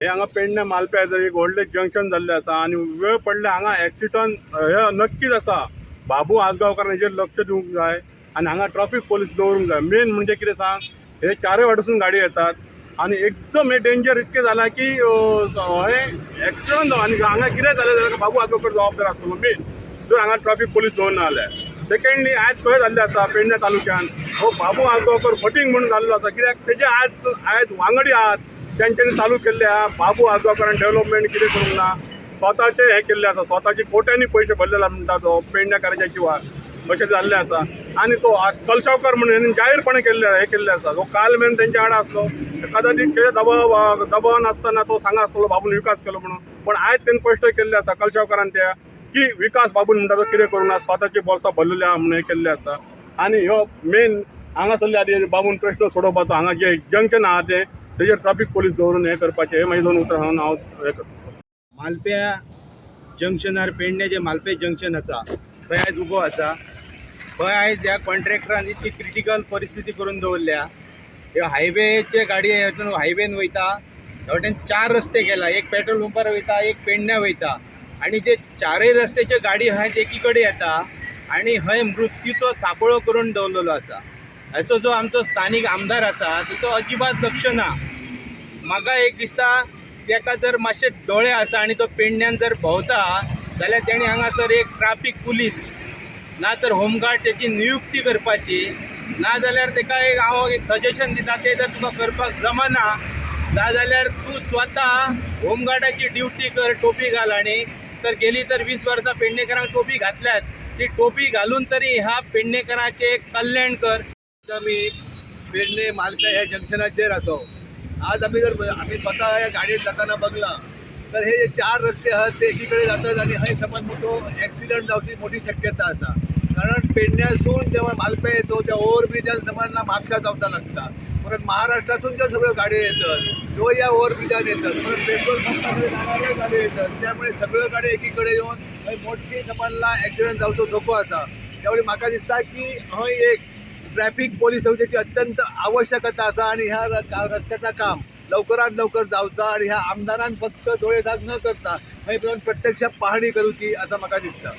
हे हांगा पेडणे मालप्या जर एक व्हडलें जंक्शन जाल्लें आसा आनी वेळ पडले हांगा एक्सिडंट हे नक्कीच आसा. बाबू आजगांवकारान हेजेर लक्ष दिवंक जाय आनी हांगा ट्राफीक पोलीस दवरूंक जाय. मेन म्हणजे कितें सांग, हे चारय वाटेसून गाडी येतात आनी एकदम हे डेंजर इतकें जालां की हे एक्सिडंट जावं आनी हांगा कितें जालें जाल्यार बाबू आजगांवकर जबाबदार आसतलो मेन, जर हांगा ट्राफीक पोलीस दवरना जाल्यार. सेकंडली, आयज खंय जाल्लें आसा पेडणे तालुक्यान हो बाबू आजगांवकर फटींग म्हणून जाल्लो आसा, कित्याक तेजे आयज आयज वांगडी आहात तेंच्यांनी चालू केल्ले आहा. बाबू आजगांवकरान डेव्हलपमेंट कितें करूंक ना, स्वताचे हे केल्ले आसा, स्वताचे कोट्यांनी पयशे भरलेले म्हणटा तो पेडण्याकाराच्या जिवार, अशें जाल्लें आसा. आनी तो कलशावकर म्हणून हेणें जाहीरपणे केल्ले हे केल्ले आसा. जो काल मेरेन तेंच्या आड आसलो, कदाचित तेच्या दबावान आसतना तो सांगा आसतलो बाबून विकास केलो म्हणून, पण आयज तेणें स्पश्ट केल्लें आसा कलशावकरान त्या की विकास बाबून म्हणटा तो कितें करूं ना, स्वताची बोल्सां भरलेली आहा म्हणून हें केल्लें आसा. आनी ह्यो मेन हांगासरले आदी बाबून प्रश्न सोडोवपाचो, हांगा जे जंक्शन आहा तें तेजेर ट्राफीक पोलीस दवरून हें करपाचें. हे मागीर दोन उतरां सांगून हांव हें करता. मालप्या जंक्शनार, पेडणे जे मालपे जंक्शन आसा थंय आयज उबो आसा. थंय आयज ह्या कॉन्ट्रॅक्टरान इतकी क्रिटिकल परिस्थिती करून दवरल्या. ह्यो हायवेचे गाडी हायवेन वयता, ह्या वटेन चार रस्ते केला, एक पेट्रोल पंपार वयता, एक पेडण्या वयता आनी जे चारय रस्त्याच्यो गाडी आहात एकी कडेन येता आनी हय मृत्यूचो सापळो करून दवरलेलो आसा. हाचो जो आमचो स्थानीक आमदार आसा तेचो अजिबात लक्ष ना. म्हाका एक दिसता, तेका जर मातशे दोळे आसा आनी तो पेडण्यान जर भोंवता जाल्यार तेणी हांगासर एक ट्राफीक पुलीस ना तर होमगार्ड तेची नियुक्ती करपाची. ना जाल्यार तेका एक हांव एक सजेशन दिता, तें जर तुका करपाक जमना ना जाल्यार तूं स्वता होमगार्डाची ड्युटी कर, टोपी घाल. आनी तर गेली तर 20 वर्सां पेडणेकरांक टोपी घातल्यात, ती टोपी घालून तरी ह्या पेडणेकरांचें कल्याण कर. आमी पेडणे मालप्या ह्या जंक्शनाचेर आसा. आज आमी जर आमी स्वता ह्या गाडयेन जाताना बघला तर हे जे चार रस्ते आहात ते एकीकडे जातात आणि हय समज मोठो ॲक्सिडंट जावची मोठी शक्यता आसा, कारण पेडण्यासून जेव्हा मालप्या येतो त्या ओव्हरब्रिजान समज ना म्हापशा जावचा लागता. परत महाराष्ट्रासून ज्यो सगळ्यो गाडयो येतात त्यो ह्या ओव्हरब्रिजान येतात. परत पेट्रोल पंपाकडे जाणाऱ्यो गाडयो येतात. त्यामुळे सगळ्यो गाडयो एकीकडे येवन हय मोठी समजला ॲक्सिडंट जावचो धोको आसा. त्यामुळे म्हाका दिसता की हय एक ट्रॅफिक पोलीस संस्थेची अत्यंत आवश्यकता आसा आणि ह्या रस्त्याचा काम लवकरात लवकर जावचा आणि ह्या आमदारान फक्त डोळेझाक न करता हय प्रत्यक्ष पाहणी करूची असं म्हाका दिसता.